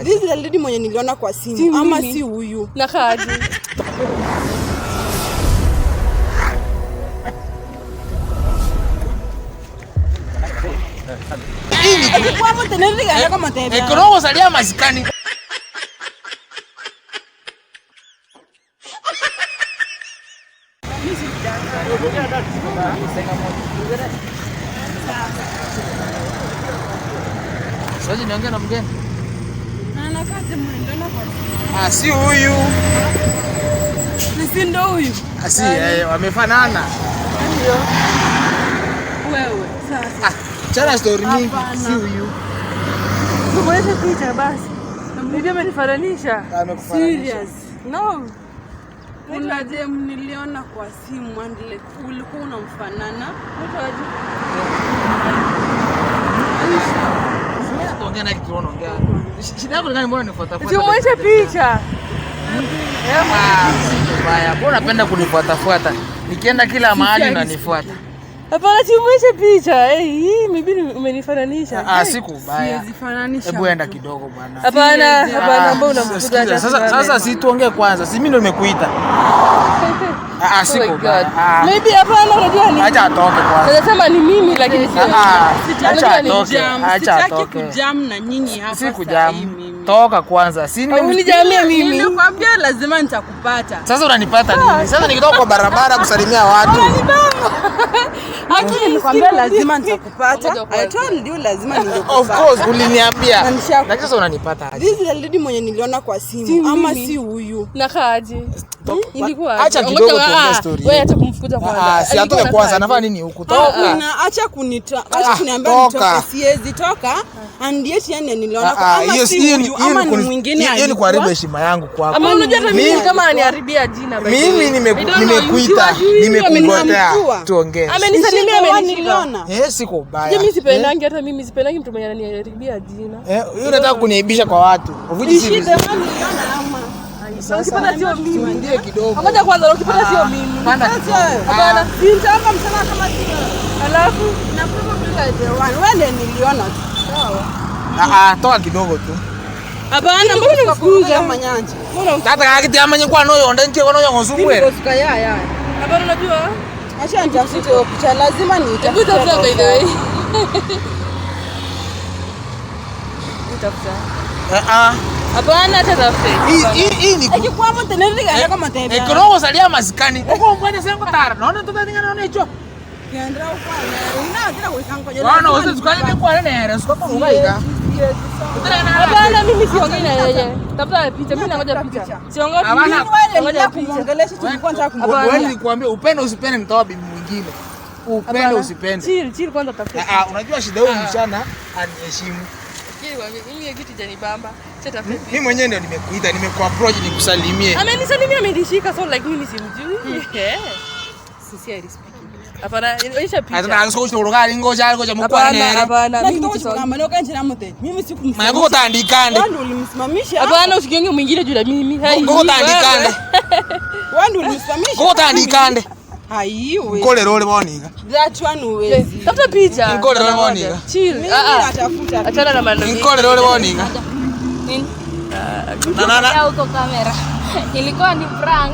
This is the lady mwenye niliona kwa simu Si ama mimi. Si huyu? Nakaaje? Ekero salia masikani. Siwezi niongee na mgeni. Ah, si huyu. Si ndo huyu? Ah, si wamefanana. Ndio. Wewe sasa. Ah, chana story mingi, si huyu. Tuonyeshe picha basi. Ndio amenifananisha. Amekufananisha. Serious. No. Kuna dem niliona kwa simu and like ulikuwa unamfanana. Mtu aje? Siwezi kuongea na kitu unaongea. Shida yako ni gani, mbona nifuata fuata? Tumuonyeshe picha. Ah, si mbaya. Mbona unapenda kunifuata fuata? Nikienda kila mahali unanifuata. Hapana, tumuonyeshe picha. Eh, hii maybe umenifananisha. Ah, si kubaya. Siwezi fananisha. Hebu enda kidogo bwana. Hapana, hapana, Ah, mbona unamfukuza? sikiza, Acha sasa tusimame. sasa si tuongee kwanza. Si mimi ndo nimekuita. Ah, si Oh my kubaya. God. Ah, Maybe hapana, unajua ni acha atoke kwanza. Naweza sema ni mimi lakini sio. Ah, acha Unajua ni atoke. Jam, Acha sitaki atoke. kujam na nyinyi hapa Si sahi kujam. mimi. Toka kwanza. Si nime- Unijamia mimi. Nilikwambia lazima nitakupata. Sasa unanipata nini? Sasa nikitoka kwa barabara kusalimia watu. Akili Nilikwambia lazima nitakupata. Ngoja kwanza. I told you lazima Of ningekupata. course uliniambia. Na nisha- Lakini sasa unanipata aje? This is the lady mwenye niliona kwa simu Si ama mimi. si huyu? Nakaaje? Ilikuwa Acha aje? kidogo Ngoja, tuongee ah, story. Wewe acha kumfukuza kwanza. Ah, si atoke Alikuwa kwanza. anakaaje? Anafanya nini huku? Toka. Una acha kunita, acha Ah, kuniambia toka. nitoke, siwezi toka. And yet yani niliona kwa Ah, ama hiyo si hiyo ni huyu ama ni mwingine hiyo ni alikuwa. kuharibu heshima yangu kwako. Ama unajua hata mimi Mimi- kama ananiharibia jina by the way. Mimi I don't know, nimekuita, you nimekugotea. Amenimjua. Tuongee. Amenisalimia, Nishika amenishika. niliona. Eh, siko ubaya. Mimi sipendangi, hata mimi sipendangi mtu mwenye ananiharibia jina. Eh, huyu unataka kuniaibisha kwa watu. Uvuji si Is she the vizuri. one niliona ama? Ukipata sio mimi. Tuendie kidogo. Ngoja kwanza, ukipata sio mimi. Panda kidogo. Hapana. Si nitaomba msamaha kama si wewe. Alafu Na probably like the one. Wewe ndiye niliona tu. Sawa. Ah, ah, toka kidogo tu. hapana, mbona unamfukuza? Manyanja. Mbona unamfukuza? Tata kakiti amanye kwa noyo onda nche kwa noyo ngosungwere. Nikosuka ya ya. Hapana, unajua? Acha nitafute hiyo picha, lazima Hebu niitafute. tafuta by the way. Tafuta. Ah ah. Hapana, acha tafute. Hii hii hii ni Ekikuwa muteneriga ndako matebe. Ekero salia masikani. Uko mbona sengo tara. Naona tuta ninga naona hicho. Kendra ukwana. Una tena kuikangoja. Wana wose tukanye ni kwa nene, siko kwa ugaika. Hapana, mimi siongei na yeye. Tafuta picha, mimi nangoja picha. Siongei. Hapana. Ngoja picha. Kumuongelesha tulikuwa nataka Hapana. Wewe nilikwambia upende usipende nitaoa bibi mwingine. Upende Hapana. usipende. Chill, chill kwanza tafuta. Ah, ah, unajua shida huyu msichana aniheshimu. Chill, mimi hiyo kitu janibamba. Acha tafute picha. Mimi mwenyewe ndio nimekuita, nimekuapproach nikusalimie. Amenisalimia, amenishika, so like mimi simjui. Yeah. Sincerely speaking. Hapana, onyesha picha. Ata na soko choro kali ngoja ngoja mukwana Hapana, nere. hapana, Na mimi kitu siongei. kama ndio kanjira mute. Mimi sikumsimamisha. Maya ngoko tandikande. Wewe ndio ulimsimamisha. Hapana, usikiongee mwingine juu ya mimi. Hai. Ngoko tandikande. Wewe ndio ulimsimamisha. Ngoko tandikande. Haiwe. Nkole role boniga. That one uwezi. Tafuta picha. Nkole role boniga. Chill. Mimi Ah, ah. natafuta. Achana na maneno. mingi. Nkole role boniga. Nini? Na na na. Huko kamera. Ilikuwa ni prank.